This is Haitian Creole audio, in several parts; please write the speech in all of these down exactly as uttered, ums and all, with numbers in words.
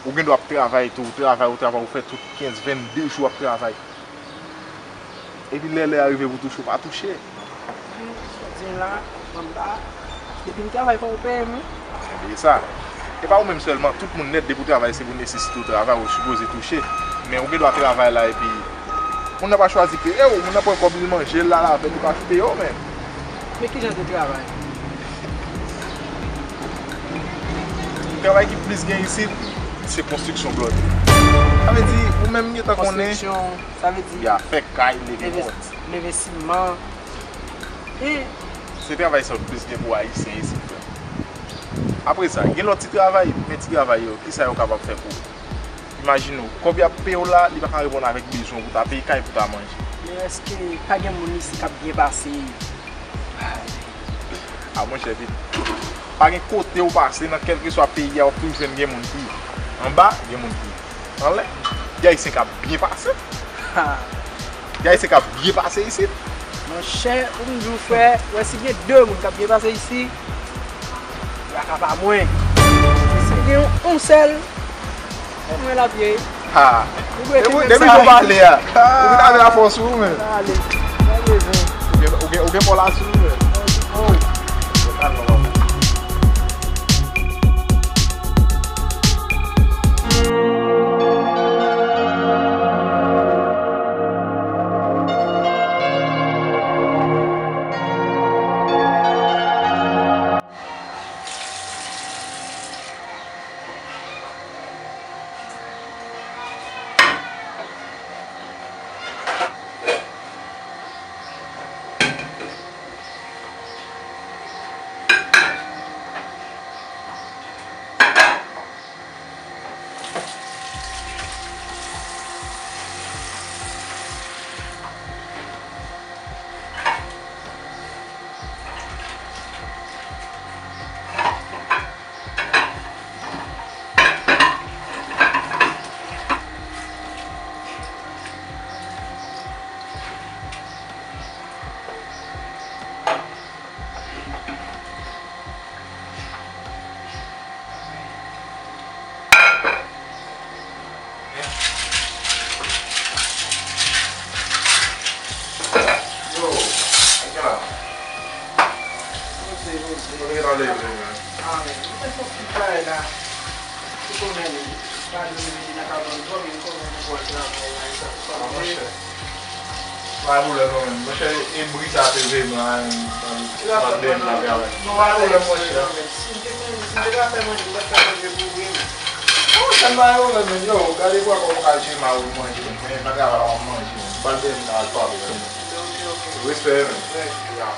Ou gen dwa ap travay tou, ou travay, ou travay, ou fè tout kenz, vennde jou ap travay. Epi lè lè a rive pou touche, ou pa touche. Di m la, manm la, depi m travay fò ou peye m wi. Ebyen sa. E pa ou menm sèlman, tout moun nèt depi w travay se pou nesesite w travay, ou sipoze touche. Men ou gen dwa travay la epi moun nan pa chwazi peye w, moun nan pran kòb li manje l, l al avè l, li pa peye w menm. Men ki jan de travay? Travay ki plis gen isit, se konstriksyon blòk. Sa vle di, ou menm gentan konnen. Konstriksyon, sa vle di. Ya, fè kay, leve mont. Leve siman. E. Se travay sa k plis gen pou Ayisyen isit, frè. Apre sa, gen lòt ti travay, men ti travay yo, kisa yo kapab fè pou ou? Imajine w, kòb y ap peye w la, li pa ka reponn avèk bezwen w pou ta peye kay, pou ta manje. Men èske pa gen moun isit k ap byen pase? A monchè, vit. Pa gen kote w pase nan kèlkeswa peyi a, w ap toujou jwenn gen moun ki anba, gen moun ki anlè. Gen Ayisyen k ap byen pase. Ha! Gen Ayisyen k ap byen pase isit. Monchè, pou m di w frè, wè si gen de moun k ap byen pase isit, traka pa mwen. Si gen yon, yon sèl, e mwen l ap ye. Ha! Ou dwe te depi jan w pale a, ou vin avè afè w sou ou menm. Ale. Ou gen, ou gen, ou gen pòl la sou ou menm. Oh. Yo, Angela. Poze, poze. Poze nan leve, man. Ah, men, mwen fè yon ti bagay la. Ou konnen, pa de vini nan kabann twòp, men ou konnen nou pral travay la, e sa, sa. Ah, monchè. Pa gen pwoblèm non, men. Monchè, e bri sa te vle m la, nan dèyè m la, travay. Non, pa gen pwoblèm, monchè. Si m te konn, si m te ka fè manje, m t ap fè manje pou ou, wi, men. Monchè, m pa gen pwoblèm, men. Yo, gade bwa kòman w ka jere mal ou manje, men. Mwen, nan travay la, w ap manje, men. Pral dèyè m la, al pale, men. Ok, ok. Respè, men. Respè, ya.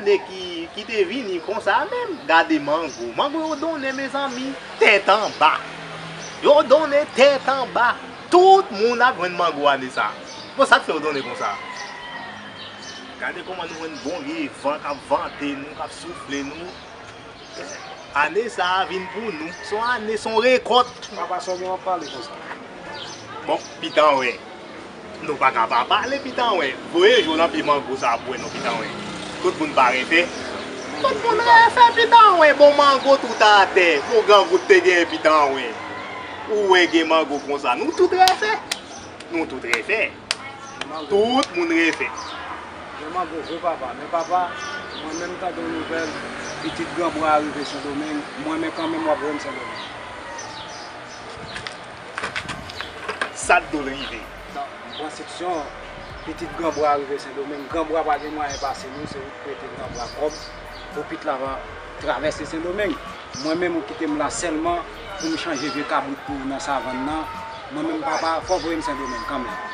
Ane ki, ki te vini konsa menm, gade mango. Mango yo donnen, mezanmi, tèt anba. Yo donnen tèt anba. Tout moun ap jwenn mango ane sa. Bon, sa k fè yo donnen konsa? Gade kòman nou jwenn bon vye van k ap vante nou, k ap soufle nou. Ane sa a vin pou nou. Se yon ane, se yon rekòt. Papa, sa w gen w ap pale konsa? Bon, pitanwen. Nou pa ka pa pale, pitanwen. Voye je w nan pye mango sa a pou wè non, pitanwen. Tout moun pa refè. Tout moun refè, pitanwen. Bon mango tout atè. Bon, grangout te genyen, pitanwen. Ou wè gen mango konsa. Nou tout refè. Nou tout refè. Tout moun refè. Vrèman gwo vre, papa. Men papa, mwen menm tande yon nouvèl, pitit Granbwa a rive Sendomeng, mwen men kanmenm w ap voye m Sendomeng. Sa t do l rive? Non, m pran siksyon, pitit Granbwa a rive Sendomeng, Granbwa pa gen mwayen pase nou, se ou k prete Granbwa kòb, pou pit la va travèse Sendomeng. Mwen menm ou kite m la sèlman pou m chanje vye kabrit pou ou nan savann nan. Mwen menm papa, fò w voye m Sendomeng kanmenm.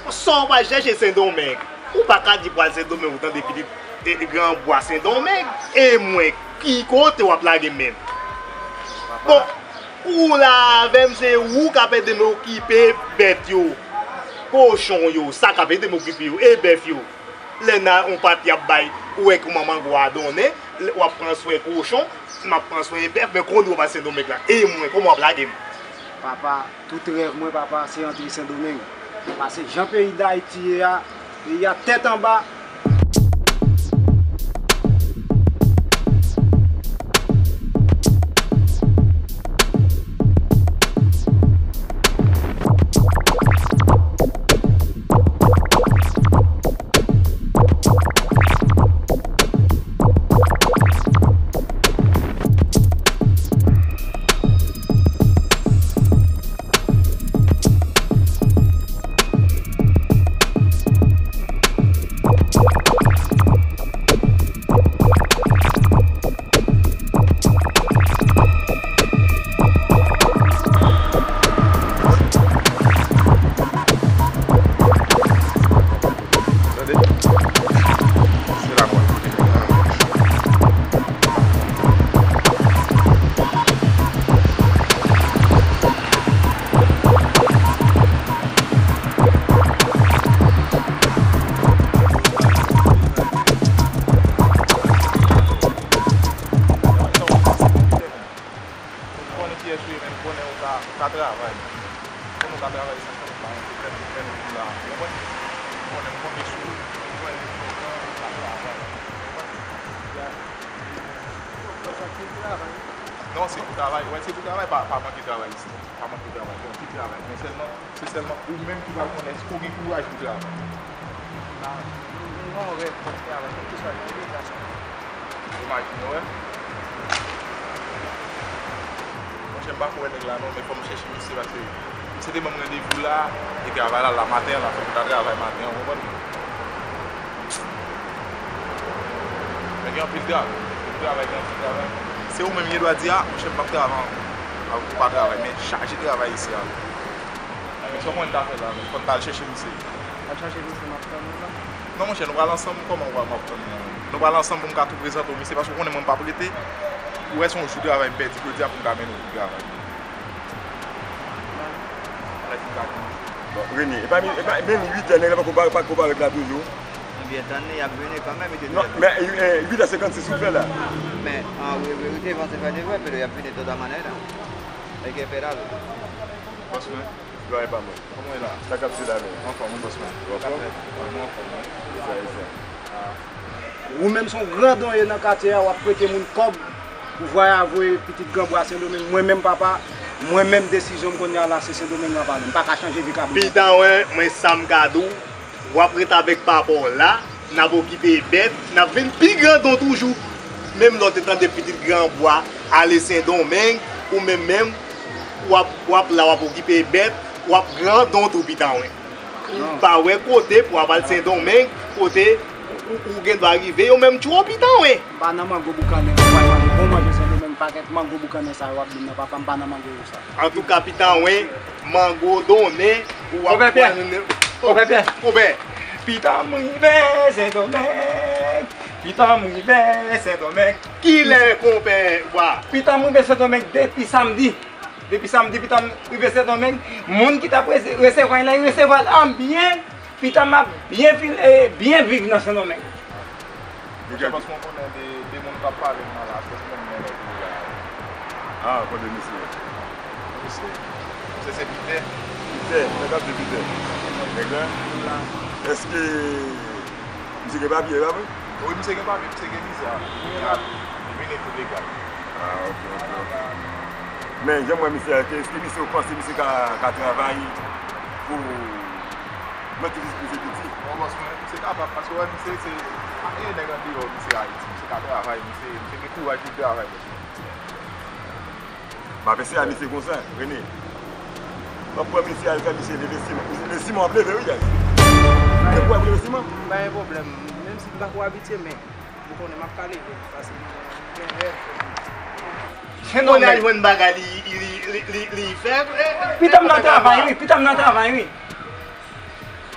Sa w pral chèche Sendomeng? Ou pa ka di pral Sendomeng, ou tande pitit, e, Granbwa Sendomeng. E mwen, ki kote w ap lage m menm? Bon, ou la avè m, se ou k ap ede m okipe bèt yo, kochon yo, sa k ap ede m okipe yo, e bèf yo. Lè n a yon pati y ap bay, ou wè kòman mango a donnen, w ap pran swen kochon, m ap pran swen bèf, men kounye w pa Sendomeng la. E mwen, kòman w ap lage m? Papa, tout rèv mwen, papa, se antre Sendomeng. Pase jan peyi Dayiti ye a, peyi a tèt anba. Tande. Se la mwen. M konnen kiyès ou ye, men m konnen ou ka, ou ka travay. M konnen ou ka travay san chanm pa yon pwoblèm, ou fè nou kou la, ou konprann? M konnen m konte sou ou, m konnen ou kontan, ou ka travay, ou konprann? Non, se pou travay, wè, se pou travay, pa, pa manke travay isi, pa manke travay, bon, ki travay, men sèlman, se sèlman ou menm ki pral konnen èske w gen kouraj pou travay. Ba, nou, nou gen yon rèv pou travay, kèlkeswa jan li ye, sa. Ou imajine w, wè. Monchè, m pa ko wè nèg la non, men fò m chèche misye, paske misye te ban m randevou la, e travay la, la maten an, la fò m ta travay maten an, ou konprann? Men gen anpil travay, gen anpil travay, gen anpil travay. Se ou menm gen dwa di, a, monchè, m p ap travay ankò. A, ou pa travay, men chaje travay isi a. Men sa w konn ta fè la, men fò n t al chèche misye. Al chache misye, m ap tann ou la. Non, monchè, nou pral ansanm, kòman w ap tann mwen? Nou pral ansanm pou m ka tou prezante w misye, paske w konnen mwen m p ap rete. Ou wè se yon jou travay m pèdi jodi a pou m ka mennen w pou travay. Bon, Rene, e pa, e pa, menm uit è, nèg la pako pa, pako parèt la toujou. Ebyen, tann li, y ap vini kanmenm, li te... Non, men, e, uit è senkannsis ou fè la. Men, an verite, van se fè nevè, pero y ap vini totalman la. E ke pera lo. Bòs mwen. Travay pa mal. Kòman w ye la? Sa k ap fèt la menm? Anfòm, wi, bòs mwen. Ou anfòm? Wi, mwen anfòm, wi. Sa, sa. Ou menm se yon grandon ye nan katye a, w ap prete moun kòb pou vwaya voye pitit Granbwa Sendomeng. Mwen menm, papa, mwen menm desizyon m kounye a la, se Sendomeng m ap ale. M pa ka chanje vi kabrit. Pitanwen, mwen sa m ka di w, w ap ret avèk papa w la, n ap okipe bèt, n ap vin pi grandon toujou. Menm lè w te tande pitit Granbwa ale Sendomeng, ou menm menm, w ap, w ap la, w ap okipe bèt, w ap grandon tou, pitanwen. Ou pa wè kote pou w ap al Sendomeng, kote ou, ou, ou gen dwa rive, yo menm tchwo, pitanwen. M pa nan mango boukannen, mwen pral manje bon manje Sendomeng, pakèt mango boukannen sa yo w ap di m nan, papa, m pa nan mango yo sa. Antouka, pitanwen, mango donnen, ou ap... Konpè Pyè. Konpè Pyè. Konpè. Pita m rive Sendomeng. Pitanm rive Sendomeng. Kilè, konpè Bwa? Pitanm rive Sendomeng depi samdi. Depi samdi, Pitanm rive Sendomeng. Moun ki t ap rese-, resevwa l la, li resevwa l an byen. Pitanm ap byen fil-, e, byen viv nan Sendomeng. Paske mwen konnen de, de moun k ap pale m nan la, se menm nan nèg yo la. Ah, kote misye? Misye, misye se Pitè. Pitè, nèg ap di Pitè. Nèg la? Èske misye gen papye, pa vre? Wi, misye gen papye, misye gen viza. Li vini pou legal. Ah, ok, ok, ok. Men, jan m wè misye a, èske misye, ou panse misye ka, ka travay pou mwen ti misye piti? Bon, bòs mwen, misye kapab, paske wè, misye se, pa gen nèg andeyò, misye Ayiti, misye ka travay, misye, misye gen kouraj pou l travay, bòs mwen. M ap eseye a misye konsa, Rene. M ap pran misye al fè misye leve siman. Misye leve siman, w ap leve wi, guys. Gen pou w ap leve siman? Pa gen pwoblèm. Menm si m pa ko abitye, men ou konnen m ap ka leve. Paske m gen rèv. Kounye a l jwenn bagay li, li, li, li, li fè. Pitanm nan travay, wi. Pitanm nan travay, wi.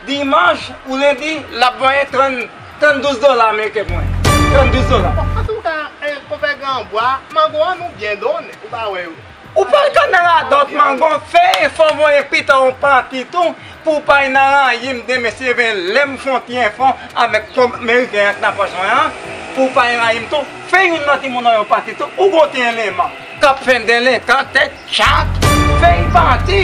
Dimanch ou lendi, l ap voye trann, tranndouz dola ameriken pou mwen. Tranndouz dola. Bon, antouka, eh, konpè Gran Bwa, mango an nou byen donnen, ou pa wè yo. Ou pa l ka nan radòt mango, fè efò voye Pitanm yon pati tou, pou w pa al nan rayi m demen si lè m fè yon ti efò avèk kòb meriken an k nan pòch mwen an, pou w pa al rayi m tou, fè youn nan timoun an yon pati tou, ou gon ti eleman k ap fè delenkan, tèt tchak, fè l pati.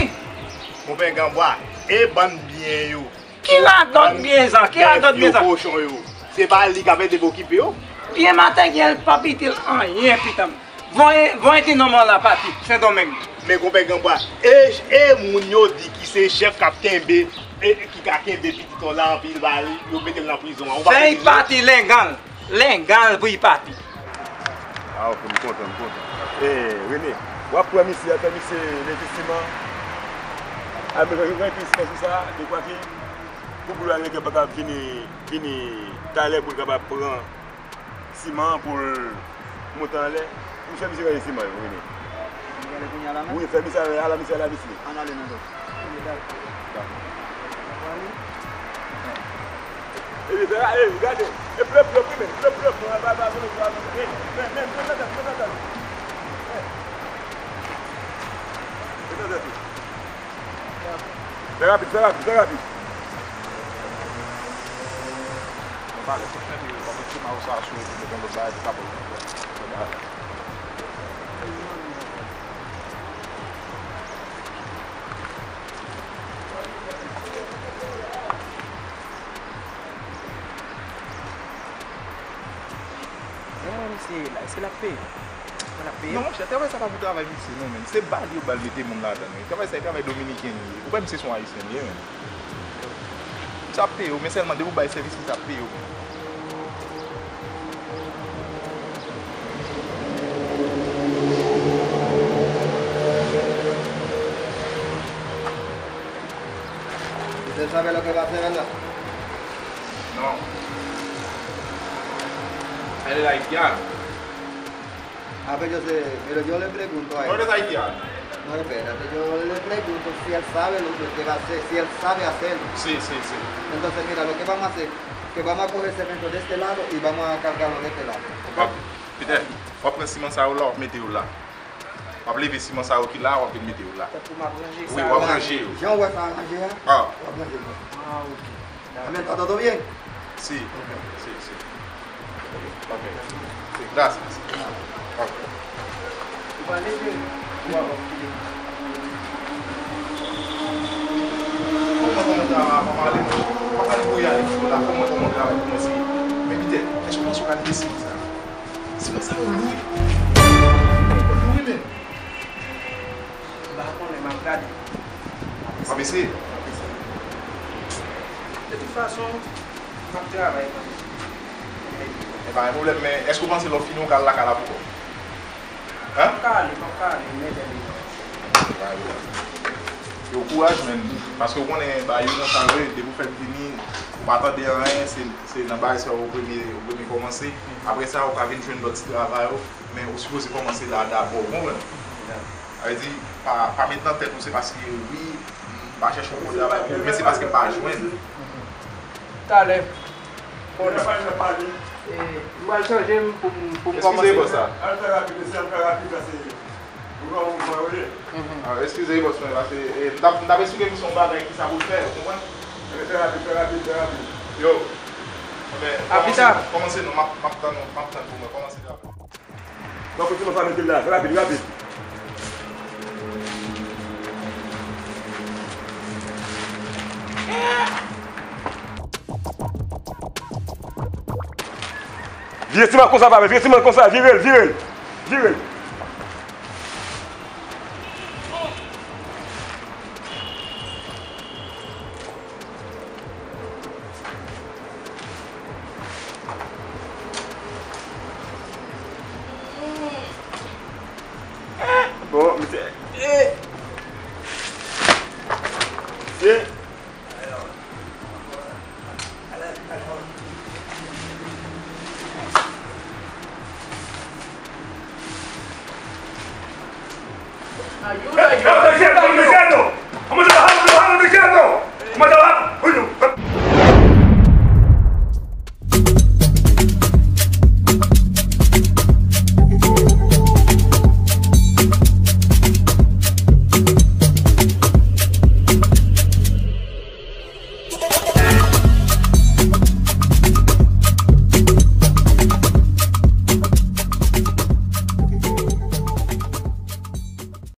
Konpè Gran Bwa, e bann byen yo. Ki radòt byen sa? Ki radòt byen sa? Bèf yo, kochon yo. Se pa li k ap ede m okipe yo? Byen materyèl p ap itil anyen, Pitanm. Voye, voye ti nonm an la pati, Sendomeng. Men konpè Gran Bwa, e, e moun yo di ki se chèf k ap kenbe, e ki ka kenbe pitit ou la anpil, ba li, yo mete l nan prizon an. Ou pa konn prizon? Fè l pati legal. Legal pou l pati. Ah, ok, m kontan, m kontan. Eh, Rene, w ap pran misye, fè misye leve siman. A, mwen, mwen, mwen, plis konsa, sa, dekwa ke Boubou la, nèg yo pa ka vini, vini talè pou l kapab pran siman an pou l monte anlè. Ou fè misye rayi siman yo, Rene. Ann ale kounye a la menm? Wi, fè misye ale, ala misye, ala misye. Ann ale nan dòt. Epi fè, e, gade. E plop, plop, wi, men. Plop, plop. Ba, ba, ba, ba, ba, ba. E, men, men, men, men, men, men, men. E. Fè rapid, fè rapid, fè rapid. Mwen pale sou tenten yo, kòm ti mayo sa sou yo, pou mete yon lòt bagay pou kapab. Mwen, mwen, misye la, se l ap peye. Mwen ap peye. Non, monchè, travay sa pa pou travay misye, non, men. Se bal yo bal mete moun ladan l, wi. Travay sa, e travay dominiken li ye. Ou pa misye se yon ayisyen li ye, men. Misye ap peye w, men sèlman depi w bay sèvis, misye ap peye w. Usted sabe lo que va a hacer, ¿verdad? No. Él es haitiano. Ah, pues yo sé, pero yo le pregunto a él. ¿No eres haitiano? No, espérate, yo le pregunto si él sabe lo que usted va a hacer, si él sabe hacerlo. Sí, sí, sí. Entonces, mira, lo que vamos a hacer, que vamos a coger cemento de este lado y vamos a cargarlo de este lado, ¿ok? Pitè, w ap pran siman sa yo la, w ap mete yo la. W ap leve siman sa yo ki la, w ap vin mete yo la. Tankou m ap ranje sa yo la. Wi, w ap ranje yo. Jan w wè sa ranje a, w ap ranje yo. Ah, ok. Amèn, pa tande byen? Si. Ok. Si, si. Ok. Si, gracias. Ok. Ou pa leve, ou pa kile. Kòman, kòman travay a, kòman ale? Kòman ale pou y ale la? Kòman, kòman travay kòmanse? Men Pitè, èske w panse w ka leve siman sa? Siman sa yo lou wi. Yo lou wi menm. M pa konnen, m ap gade. W ap eseye? M ap eseye. De tout fason, m ap travay kanmenm. E pa gen pwoblèm, men èske w panse lè w fini w ka al lakay la pou kò w? Hen? M ap ka ale, m ap ka ale, men lè li lè. Yo, kouraj, men. Paske w konnen, bagay yo konsa vre, depi w fèk vini, ou pa tande anyen, se, se nan bagay sa yo ou premye, ou premye kòmanse. Apre sa, ou ka vin jwenn lòt ti travay yo, men ou sipoze kòmanse la dabò, ou konprann? Sa vle di, pa, pa met nan tèt ou se paske, wi, m pa chèche yon bon travay pou ou, men se paske m pa jwenn. Talè. Bon, E, m pral chanje m pou m, pou m kòmanse. Eskize, bòs la. Al fè rapid, mesye, al fè rapid, paske nou pa mouvman yo ye. Mhm. Ah, eskize, bòs mwen, paske, e, m t ap, m t ap esplike misye yon bagay, kisa pou l fè, ou konprann? Fè rapid, fè rapid, fè rapid. Yo. Kòmanse non, kòmanse non, m ap, m ap tann ou, m ap tann pou mwen, kòmanse travay. Donk, ti mwen pa mete l la, rapid, rapid. Vire ti mwen konsa, pa vire ti mwen konsa, vire l, vire l, vire l. Bon, misye. Eh! Misye.